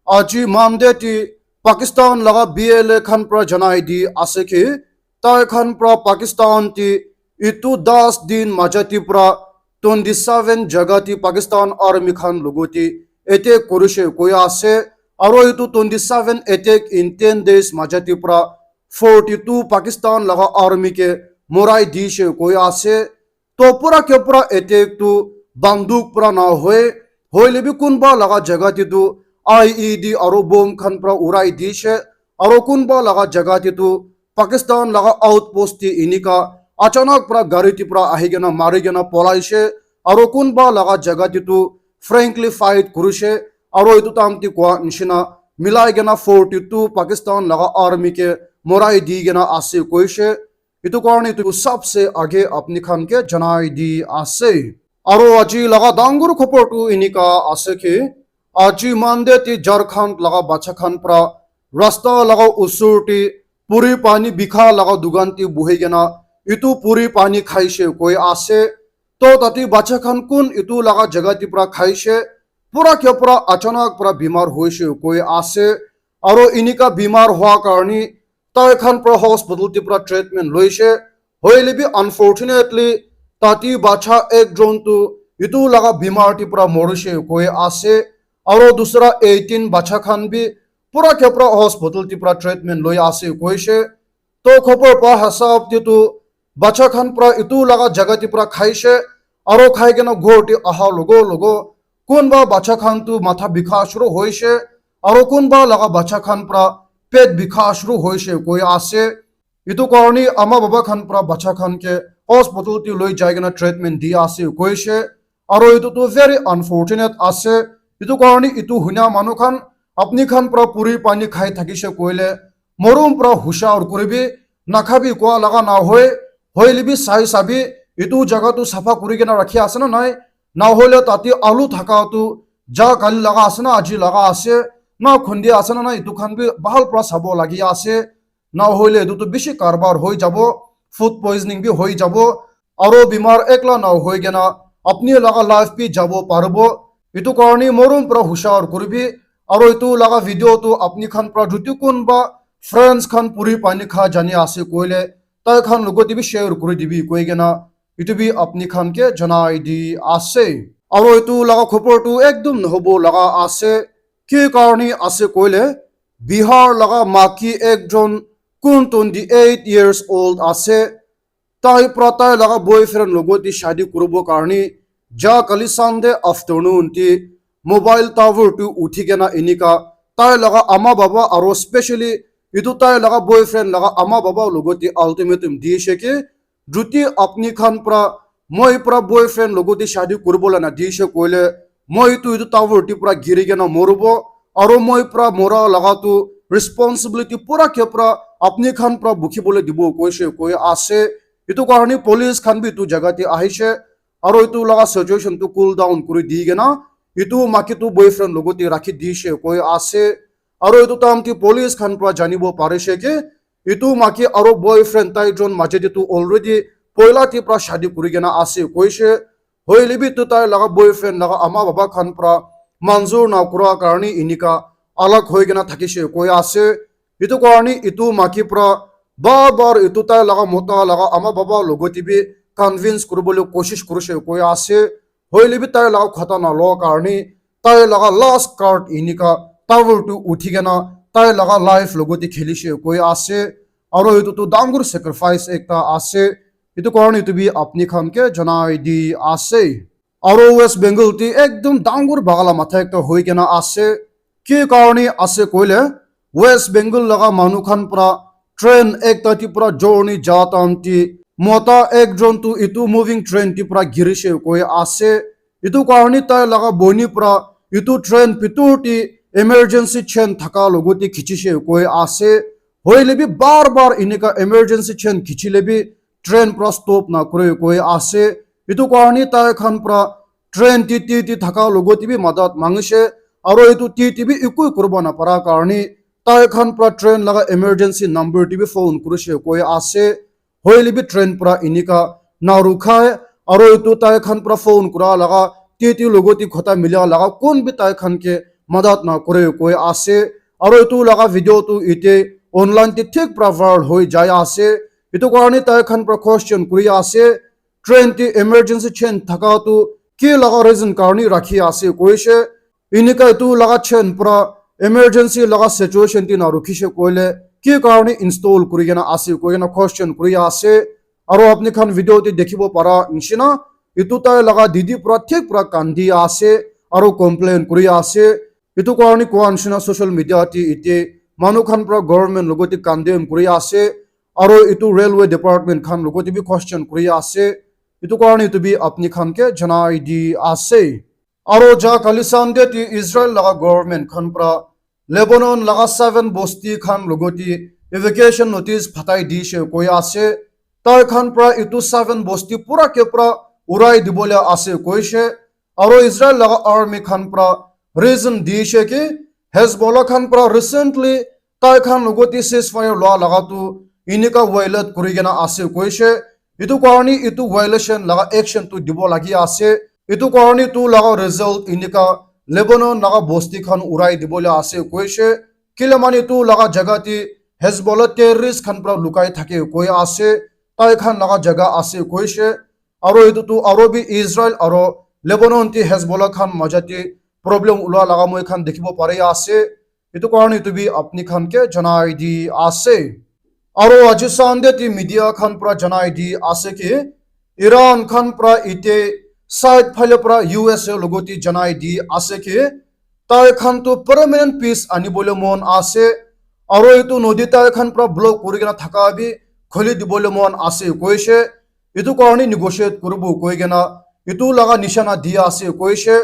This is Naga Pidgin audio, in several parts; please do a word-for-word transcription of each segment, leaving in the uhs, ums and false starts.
Aji Monday ti Pakistan laga B L A khan pra janai di ase ki, tai khan pra Pakistan ti itu das din maja ti pra twenty seven jaga ti Pakistan army khan logo ti attack kurishe koi ase, aro itu twenty seven attack in ten days maja ti pra forty two Pakistan laga army ke morai dishe koi ase. To pura ke pura attack tu banduk pura na hoi, hoile bi kunba laga jaga te tu I E D aro bomb khan pura urai dishe, aro kunba laga jaga te tu Pakistan laga outpost te inika achanak pura gari te pura ahi kena mari kena polaishe, aro kunba laga jaga te tu frankly fight kurishe, aro itu time te koa nishina milai kena forty two Pakistan laga army ke morai di kena ase koishe. Itu karne itu sabse age apni khan ke janai di ase. Aro aji laga dangor khobor tu inika ase ki, aji Monday ti Jharkhand laga bacha khan pra rasta laga usur ti puri pani bikha laga dukan ti buhi kena itu puri pani khaishe koi ase. To tati bacha khan kun itu laga jaga ti pra khaishe, pura ke pura achanak pra bimar hoishe koi ase. Aro inika bimar hoa karne tai khan pra hospital ti pra treatment loishe. Hoile bi unfortunately tati bacha ekjon tu itu laga bimar ti pra morishe koi ase. Aro dusra eighteen bacha khan bi pura ke pura hospital ti pra treatment loi ase koishe. To khobor pa hisab te tu bacha khan pra itu laga jaga te pra khaishe, aro khai kena ghor te aha logo logo kunba bacha khan tu matha bikha shuru hoishe, aro kunba laga bacha khan pra pet bikha shuru hoishe koi ase. Itu karne ama baba khan pra bacha khan ke hospital te loi jai kena treatment di ase koishe. Aro itu tu very unfortunate ase. Itu karne itu hunia manu khan apni khan pra puri pani khai thakishe koile morom pra hushar kuribi, nakhabi koa laga na hoi, hoile bi sai sabi, itu jaga tu sapha kuri kena rakhi ase na nai, na hoile tati alu thaka tu ja kali laga ase na aji laga ase, na khundi ase na nai, itu khan bi bahal pra sabo lagi ase. Na hoile itu tu bishi karbar hoi jabo, food poisoning bi hoi jabo, aro bimar ekla na hoi kena apni laga life bi jabo paribo. Itu karne morom pra hushar kuribi, aro itu laga video tu apni khan pra juti kunba friends khan puri pani kha jani ase koile tai khan logot te bi share kuri dibi koi kena itu bi apni khan ke janai di ase. Aro itu laga khobor tu ekdum nahobo laga ase. Ki karne ase koile Bihar laga maki ekjon kun twenty eight years old ase. Tai pra tai laga boyfriend logot te shadi kuribo karne ja kali Sunday afternoon te mobile tower tu uthi kena inika tai laga ama baba aro specially itu tai laga boyfriend laga ama baba logot te ultimatum dishe ki, juti apni khan pra moi pra boyfriend logot te shadi kuribo la na dishe koile, moi tu itu tower te pra giri kena moribo, aro moi pra mora laga tu responsibility pura ke pura apni khan pra bukhi bole dibo koishe koi ase. Itu karne police khan bi itu jaga te ahishe, aro itu laga situation tu cool down kuri di kena itu maki tu boyfriend logot te rakhi dishe koi ase. Aro itu time te police khan pra janibo parishe ki itu maki aro boyfriend tai jon maje te tu already poila te pra shadi kuri kena ase koishe. Hoile bi tu tai laga boyfriend laga ama baba khan pra manzur na kura karne inika alag hoi kena thakishe koi ase. Itu karne itu maki pra bar bar itu tai laga mota laga ama baba logot te bi convince kuribole koshish kurishe koi ase. Hoile bi tai laga khota na lo karne tai laga last card inika tower tu uthi kena tai laga life logot te khelishe koi ase. Aro itu tu dangor sacrifice ekta ase. Itu karne itu bi apni khan ke janai di ase. Aro West Bengal te ekdum dangor bagala matha ekta hoi kena ase. Ki karne ase koile West Bengal laga manu khan pra train ekta te pra journey ja time te mota ekjon tu itu moving train te pra girishe koi ase. Itu karne tai laga boni pra itu train bitor te emergency chain thaka logot te khichishe koi ase. Hoile bi bar bar inika emergency chain khichile bi train pra stop na kure koi ase. Itu karne tai khan pra train T T T thaka logot te bi madat mangishe, aro itu T T bi eku kuribo na para karne tai khan pra train laga emergency number te bi phone kurishe koi ase. Hoile bi train pra inika na rukhai, aro itu tai khan pra phone kura laga T T logot te khota mila laga kun bi tai khan ke madat na kore koi ase. Aro etu laga video tu ite online te thik pra viral hoi jai ase. Etu karne tai khan pra question kuri ase, train te emergency chain thaka tu ki laga reason karne rakhi ase koishe. Enika etu laga chain pra emergency laga situation te na rukhishe koile ki karne install kuri kena ase koi kena question kuri ase. Aro apni khan video te dikhibo para nishina, etu tai laga didi pra thik pra kandi ase aro complain kuri ase. Etu karne koa nishina social media te ite manu khan pra government logote condemn kuri ase, aro etu railway department khan logote bi question kuri ase. Etu karne etu bi apni khan ke janai di ase. Aro ja kali Sunday te Israel laga government khan pra Lebanon laga seven bosti khan logote evacuation notice phatai dishe koi ase. Tai khan pra etu seven bosti pura ke pura urai dibole ase koishe. Aro Israel laga army khan pra reason dishe ki Hezbollah khan pra recently tai khan logote ceasefire loa laga tu enika violate kuri kena ase koishe. Etu karne etu violation laga action tu dibo lagi ase. Etu karne tu laga result enika Lebanon laga bosti khan urai dibole ase koishe. Kile mane tu laga jaga te Hezbollah terrorist khan pra lukai thake koi ase. Tai khan laga jaga ase koishe. Aro etu tu aro bi Israel aro Lebanon te Hezbollah khan maja te problem ulua laga moi khan dikhibo pari ase. Etu karne etu bi apni khan ke janai di ase. Aro aji Sunday te media khan pra janai di ase ki Iran khan pra ite side phale pra U S A logote janai di ase ki tai khan tu permanent peace anibole mon ase. Aro etu nodi tai khan pra block kuri kena thaka bi khuli dibole mon ase koishe. Etu karne negotiate kuribo koi kena etu laga nishana di ase koishe.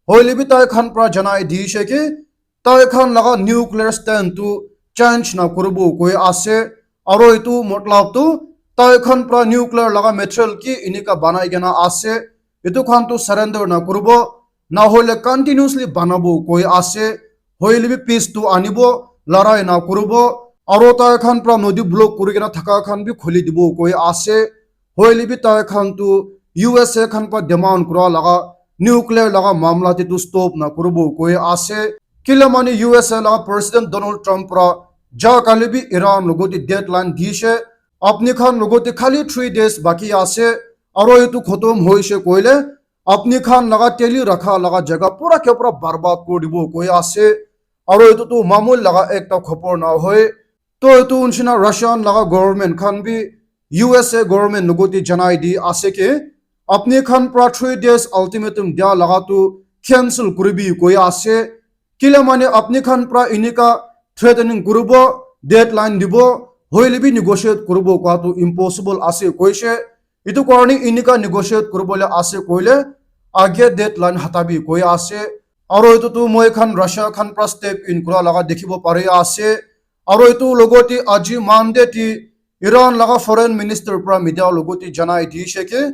Hoile bi tai khan pra janai dishe ki tai khan laga nuclear stand tu change na kuribo koi ase. Aro etu matlab tu tai khan pra nuclear laga material ki enika banai kena ase. Etu khan tu surrender na kuribo, na hoile continuously banabo koi ase. Hoile bi peace tu anibo, larai na kuribo. Aro tai khan pra nodi block kuri kena thaka khan bi khuli dibo koi ase. Hoile bi tai khan tu U S A khan pra demand kura laga nuclear laga mamla te tu stop na kuribo koi ase. Kile mane U S A laga President Donald Trump pra ja kali bi Iran logote deadline dishe. Apni khan logote khali three days baki ase. Aro etu khotom hoishe koile apni khan laga teli rakha laga jaga pura ke pura barbad kuri dibo koi ase. Aro etu tu mamul laga ekta khopor na hoi. To etu nishina Russian laga government khan bi U S A government logote janai di ase ki apni khan pra three days ultimatum dia laga tu cancel kuribi koi ase. Kile mane apni khan pra enika threatening kuribo, deadline dibo, hoile bi negotiate kuribo koa tu impossible ase koishe. Etu karne enika negotiate kuribole ase koile age deadline hatabi koi ase. Aro etu tu moi khan Russia khan pra step in kura laga dikhibo pari ase. Aro etu logote aji Monday te Iran laga foreign minister pra media logote janai dishe ki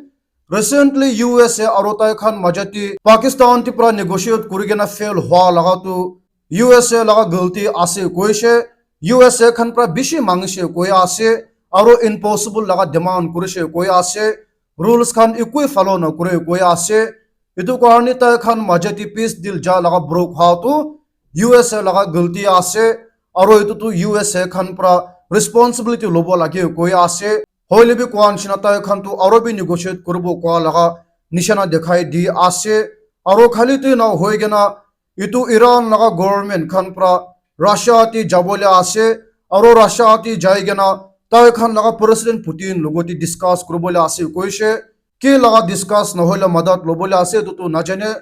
recently U S A aro tai khan maja te Pakistan te pra negotiate kuri kena fail hua laga tu U S A laga galti ase koishe. U S A khan pra bishi mangishe koi ase, aro impossible laga demand kurishe koi ase. Rules khan ekoi follow na kure koi ase. Etu karne tai khan maja te peace deal ja laga broke hua tu U S A laga galti ase, aro etu tu U S A khan pra responsibility lobo lage koi ase. Hoile bi koa nishina tai khan tu aro bi negotiate kuribo koa laga nishana dikhai di ase. Aro khali tu na hoi kena etu Iran laga government khan pra Russia te jabole ase, aro Russia te jai kena tai khan laga President Putin logote discuss kuribole ase koishe. Ki laga discuss na hoile madat lobole ase etu tu najane,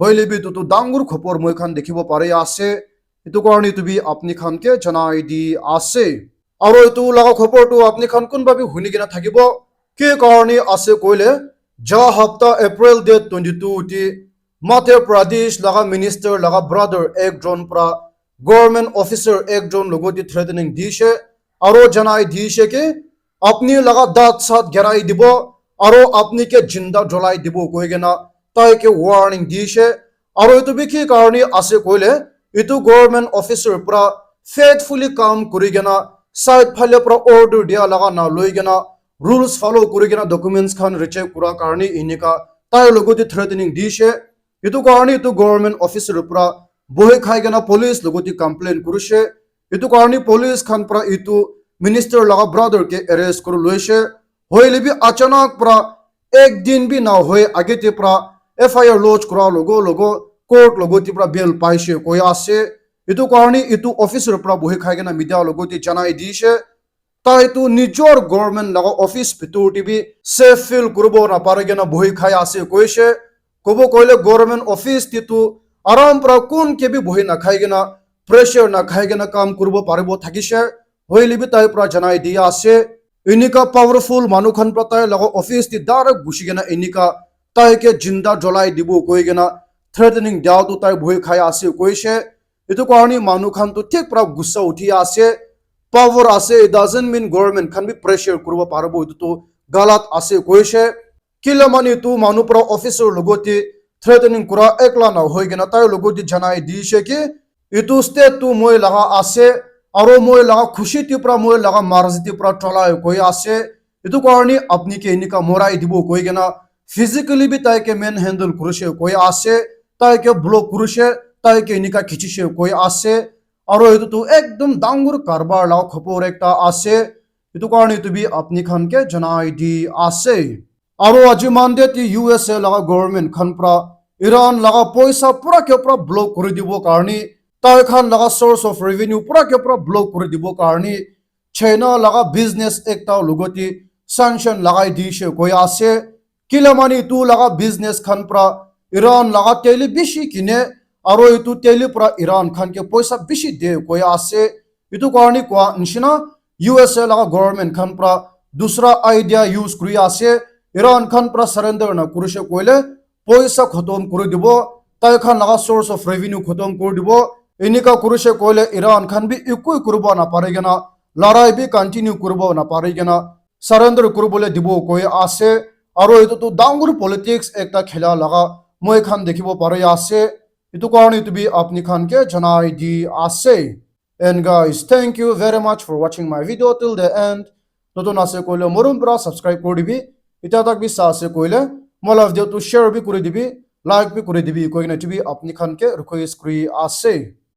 hoile bi etu tu dangur khopor moi khan dikhibo pari ase. Etu karne etu bi apni khan ke janai di ase. Aro etu laga khopor tu apni khan kunba bi huni kena thakibo. Ki karne ase koile, ja hapta April date twenty two te Madhya Pradesh laga minister laga brother ekjon pra government officer ekjon logote threatening dishe, aro janai dishe ki apni laga dat sat gerai dibo, aro apni ke jinda jolai dibo koi kena tai ke warning dishe. Aro etu bi ki karne ase koile, etu government officer pra faithfully kam kuri kena side phale pra order dia laga na loi kena rules follow kuri kena documents khan reject kura karne enika tai logote threatening dishe. Etu karne etu government officer pra bohi khai kena police logot te complain kurishe. Etu karne police khan pra etu minister laga brother ke arrest kuri loishe. Hoile bi achanak pra ek din bi na hoi age te pra F I R lodge kura logo logo court logot te pra bail paishe koi ase. Etu karne etu officer pra bohi khai kena media logot te janai dishe. Tai tu nijor government laga office bitor te bi safe feel kuribo na pari kena bohi khai ase koishe. Kobo koile government office te tu aram pra kun ke bi bohi na khai kena, pressure na khai kena kam kuribo paribo thakishe. Hoile bi tai pra janai dia ase. Enika powerful manu khan pra tai laga office te direct gushi kena enika tai ke jinda jolai dibo koi kena threatening dia tu tai bohi khai ase koishe. Etu karne manu khan tu thik pra gussa uthi ase. Power ase, it doesn't mean government khan bi pressure kuribo paribo, etu tu galat ase koishe. Kila mane tu manu pra officer logot te threatening kura ekla na hoi kena tai logot te janai dishe ki etu state tu moi laga ase, aro moi laga khushi te pra moi laga marzi te pra cholai koi ase. Etu karne apni ke enika morai dibo koi kena physically bi tai ke manhandle kurishe koi ase, tai ke block kurishe, tai ke enika khichishe koi ase. Aro etu tu ekdom dangor karbar laga khopor ekta ase. Etu karne etu bi apni khan ke janai di ase. Aro aji Monday te U S A laga government khan pra Iran laga poisa pura ke pura block kuri dibo karne, tai khan laga source of revenue pura ke pura block kuri dibo karne, China laga business ekta logot te sanction lagai dishe koi ase. Kila mane etu laga business khan pra Iran laga teli bishi kine, aro etu teli pra Iran khan ke poisa bishi de koi ase. Etu karne koa nishina U S A laga government khan pra dusra idea use kuri ase. Iran khan pra surrender na kurishe koile poisa khotom kuri dibo, tai khan laga source of revenue khotom kuri dibo. Enika kurishe koile Iran khan bi ekoi kuribo na pari kena, larai bi continue kuribo na pari kena, surrender kuribole dibo koi ase. Aro etu tu dangor politics ekta khela laga moi khan dikhibo pari ase. Etu karne etu bi apni khan ke janai di ase. And guys, thank you very much for watching my video till the end. Notun ase koile morom pura subscribe kuri dibi. Itya tak bi sa ase koile moi la video tu share bi kuri dibi, like bi kuri dibi koi kena etu bi apni khan ke request kuri ase.